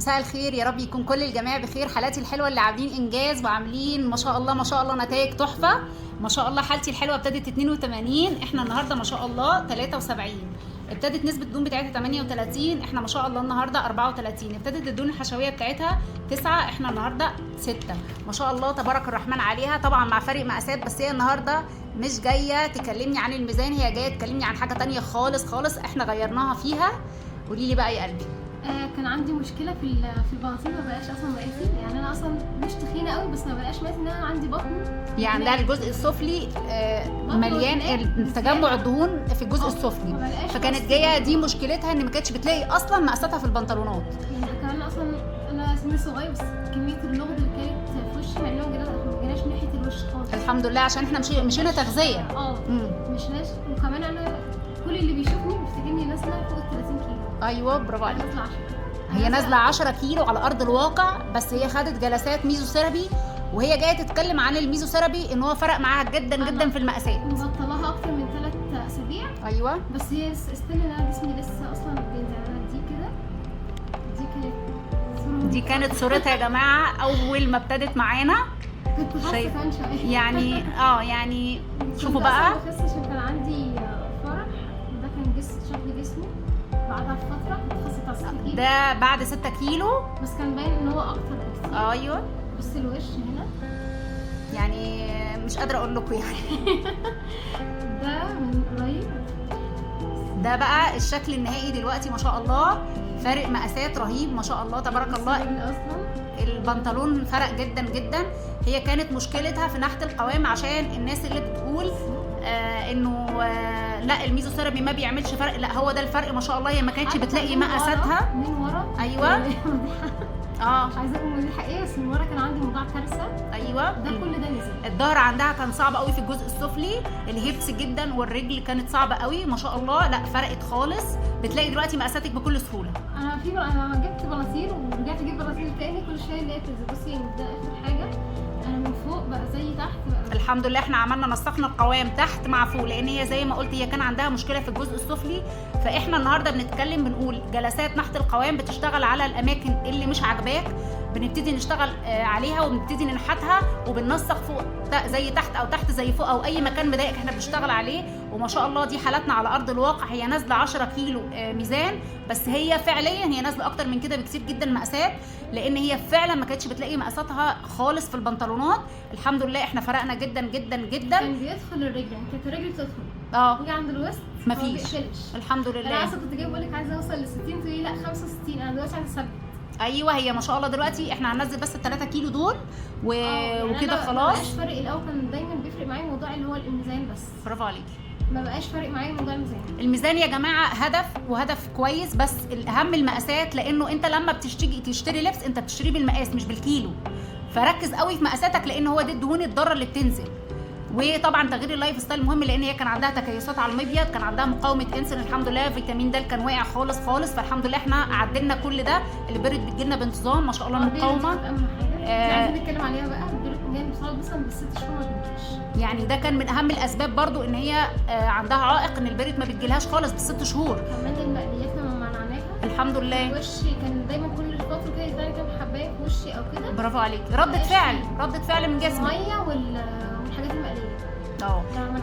مساء الخير، يا رب يكون كل الجميع بخير. حالاتي الحلوة اللي عاملين انجاز وعاملين ما شاء الله ما شاء الله نتائج تحفة ما شاء الله. حالتي الحلوة ابتدت 82، احنا النهارده ما شاء الله 73. ابتدت نسبه الدهون بتاعتها 38، احنا ما شاء الله النهارده 34. ابتدت الدهون الحشويه بتاعتها 9، احنا النهارده 6. ما شاء الله تبارك الرحمن عليها، طبعا مع فرق مقاسات. بس هي النهارده مش جاية تكلمني عن الميزان، هي جاية تكلمني عن حاجة تانية خالص خالص احنا غيرناها فيها. قولي لي بقى يا قلبي. كان عندي مشكلة في البناطيل، ما بقاش اصلا مقاسي، يعني انا اصلا مش تخينة قوي بس ما بقاش مقاسي ان انا عندي بطن، يعني ده الجزء السفلي مليان تجمع الدهون في الجزء السفلي، فكانت جاية دي مشكلتها ان ما كانتش بتلاقي اصلا مقاساتها في البنطلونات. يعني كمان اصلا انا سني صغير بس كمية اللغد اللي كانت في وشي، مع انه ما جيناش ناحية الوش خالص الحمد لله، عشان احنا مشينا تغذية. مشيناش. وكمان انا كل اللي بيشوفني بيفتكرني نازله فوق ال 30 كيلو. ايوه برافو عليك، هي نازله 10 كيلو على ارض الواقع، بس هي خدت جلسات ميزوثيرابي، وهي جاية تتكلم عن الميزوثيرابي ان هو فرق معاها جدا جدا في المقاسات. مبطلها اكتر من 3 اسابيع. ايوه بس هي استنى، انا جسمي لسه اصلا بينزل. انا دي كده، دي كانت صورتها يا جماعة اول ما ابتدت معانا. كنت حاسه شوية يعني يعني شوفوا بقى، بس عشان كان عندي فرح، ده كان شكل جسمي بعدها بفترة كنت خسيت على 6 كيلو، ده بعد 6 كيلو بس كان باين ان هو اكتر بكتير. ايوه بس الوش هنا يعني مش قادرة اقول لكم يعني. ده من قريب، ده بقى الشكل النهائي دلوقتي ما شاء الله، فارق مقاسات رهيب ما شاء الله تبارك الله. اصلا البنطلون فرق جدا جدا. هي كانت مشكلتها في نحت القوام، عشان الناس اللي بتقول انه لا الميزوثيرابي ما بيعملش فرق، لا هو ده الفرق ما شاء الله. هي ما كانتش بتلاقي مقاساتها من ورا. ايوه مش عايزه اقول دي حقيقة، بس من ورا كان عندي موضوع كارثة. ايوه ده كل ده نزل. الظهر عندها كان صعب قوي في الجزء السفلي، ال hips جدا، والرجل كانت صعبة قوي ما شاء الله، لا فرقت خالص. بتلاقي دلوقتي مقاساتك بكل سهولة. انا جبت بناطيل ورجعت اجيب بناطيل تاني كل شوية اللي هي بتنزل. بصي ده اخر حاجة، انا من فوق بقى زي تحت بقى. الحمد لله احنا عملنا نسقنا القوام تحت مع فوق، لان هي زي ما قلت هي كان عندها مشكلة في الجزء السفلي. فاحنا النهارده بنتكلم بنقول جلسات نحت القوام بتشتغل على الاماكن اللي مش عاجباك، بنبتدي نشتغل عليها وبنبتدي ننحتها وبننسق فوق زي تحت او تحت زي فوق او اي مكان مضايقك احنا بنشتغل عليه. وما شاء الله دي حالاتنا على ارض الواقع. هي نازله 10 كيلو ميزان، بس هي فعليا هي نازله اكتر من كده بكتير جدا مقاسات، لان هي فعلا ما كانتش بتلاقي مقاساتها خالص في البنطلونات. الحمد لله احنا فرقنا جدا جدا جدا. كان بيدخل الرجل، يعني كانت الرجل بتدخل يجي عند الوسط مفيش، الحمد لله. انا اصلا كنت جاية بقول لك عايزه اوصل ل 60، تقولي لا 65، انا دلوقتي عايزه 70. ايوه هي ما شاء الله دلوقتي احنا هننزل بس ال 3 كيلو دول يعني وكده خلاص. ما بقاش فارق. الاول كان دايما بيفرق معايا موضوع اللي هو الميزان بس. برافو عليكي، ما بقاش فارق معايا موضوع الميزان. الميزان يا جماعة هدف، وهدف كويس، بس الاهم المقاسات، لانه انت لما بتشتري لبس انت بتشتريه بالمقاس مش بالكيلو. فركز قوي في مقاساتك، لان هو دي الدهون الضارة اللي بتنزل. وطبعا تغيير ال lifestyle مهم، لان هي كان عندها تكيسات على المبيض، كان عندها مقاومة انسولين الحمد لله، فيتامين د كان واقع خالص خالص، فالحمد لله احنا عدلنا كل ده. ال period بتجيلنا بانتظام ما شاء الله، المقاومة اهم حاجة عايزين نتكلم عليها بقى. ال period جاية بسرعة مثلا بالست شهور ما بتجيش، يعني ده كان من اهم الاسباب برضو ان هي عندها عائق ان ال period ما بتجيلهاش خالص بالست شهور. كمان المقليات لما منعناها الحمد لله، وشي كان دايما كل فترة كده يطلع لي كام حبايه في وشي او كده. برافو عليكي، ردة فعل من جسمك، المية والحاجات المقليه.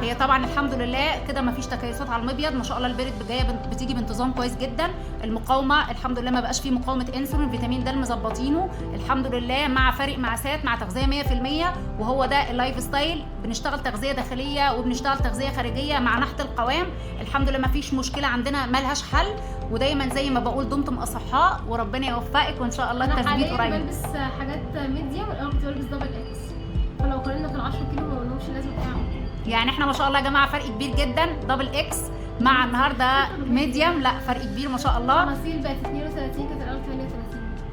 هي طبعا الحمد لله كده مفيش تكيسات على المبيض ما شاء الله. ال period جاية بتيجي بانتظام كويس جدا. المقاومة الحمد لله ما بقاش فيه مقاومة انسولين، فيتامين د مظبطينه الحمد لله، مع فرق مقاسات، مع تغذية 100%. وهو ده ال lifestyle، بنشتغل تغذية داخلية وبنشتغل تغذية خارجية مع نحت القوام. الحمد لله مفيش مشكلة عندنا مالهاش حل. ودايما زي ما بقول دمتم اصحاء وربنا يوفقك، وان شاء الله التثبيت قريب. انا بلبس حاجات medium، والاول كنت بلبس double X، فلو قارنا في ال 10 كيلو ما لهمش لازمه بتاعهم. يعني احنا ما شاء الله يا جماعة فرق كبير جدا، double X مع النهارده medium، لا فرق كبير ما شاء الله. البناطيل بقت 32، كانت الاول 38.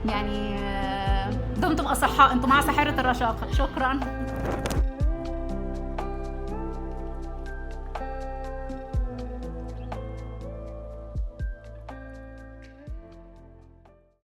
يعني دمتم اصحاء، انتم مع ساحرة الرشاقه. شكرا.